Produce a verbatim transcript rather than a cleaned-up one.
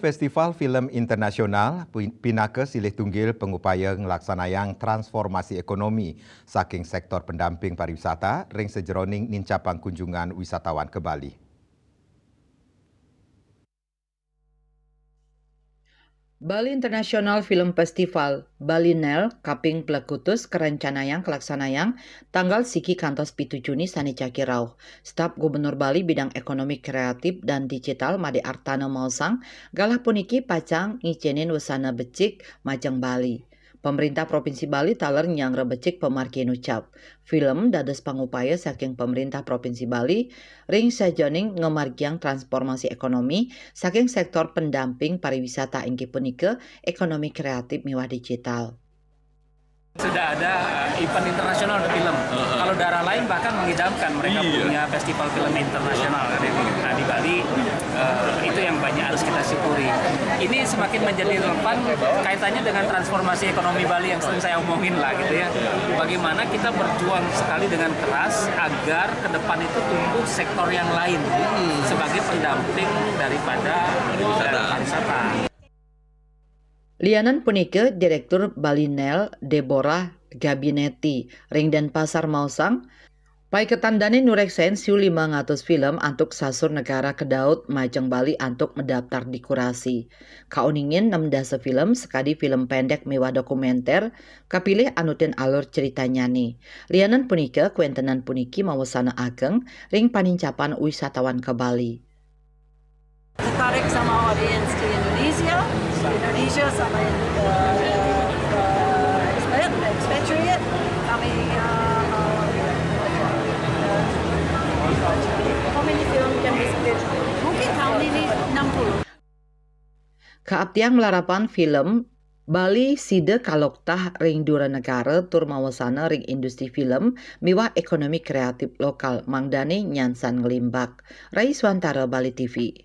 Festival Film Internasional pinaka silih tunggil pangupaya nglaksanayang transformasi ekonomi saking sektor pendamping pariwisata ring sajeroning nincapang kunjungan wisatawan ka Bali. Bali International Film Festival, Balinel, kaping plekutus karencanayang kalaksanayang tanggal siki kantos pitu Juni sane jagi rauh. Staf Gubernur Bali bidang ekonomi kreatif dan digital Made Artana maosang, galah puniki pacang ngicenin wesana becik majeng Bali. Pemerintah Provinsi Bali taler nyanggra becik pamargi nucap. Film dados pangupaya saking Pemerintah Provinsi Bali ring sajeroning ngamargiang transformasi ekonomi saking sektor pendamping pariwisata, inggih punika ekonomi kreatif miwah digital. Sudah ada uh, event internasional film. Kalau daerah lain bahkan mengidamkan mereka punya festival film internasional. Nah, di Bali uh, itu yang banyak harus kita syukuri. Ini semakin menjadi relevan kaitannya dengan transformasi ekonomi Bali yang sering saya omongin lah gitu ya. Bagaimana kita berjuang sekali dengan keras agar ke depan itu tumbuh sektor yang lain sebagai pendamping daripada pariwisata. Lianan punika, Direktur Balinel Deborah Gabinetti ring Denpasar maosang, paiketan dane nureksain siu limang atus film antuk sasur negara kedaut majeng Bali antuk madaptar di kurasi. Kauningin nem dasa film sakadi film pendek miwah dokumenter kapilih anutin alur critanyane. Lianan punika, kawentenan puniki mawesana ageng ring panincapan wisatawan ka Bali. Tertarik sama audiens di Indonesia, Indonesia sama uh, expatriate. Kami uh, how many film can we submit? Mungkin tahun ini enam puluh. Kaaptiang malarapan film Bali sida kaloktah ring dura negara tur mawesana ring industri film miwah ekonomi kreatif lokal, mangdane nyansan nglimbak. Rai Swantara, Bali T V.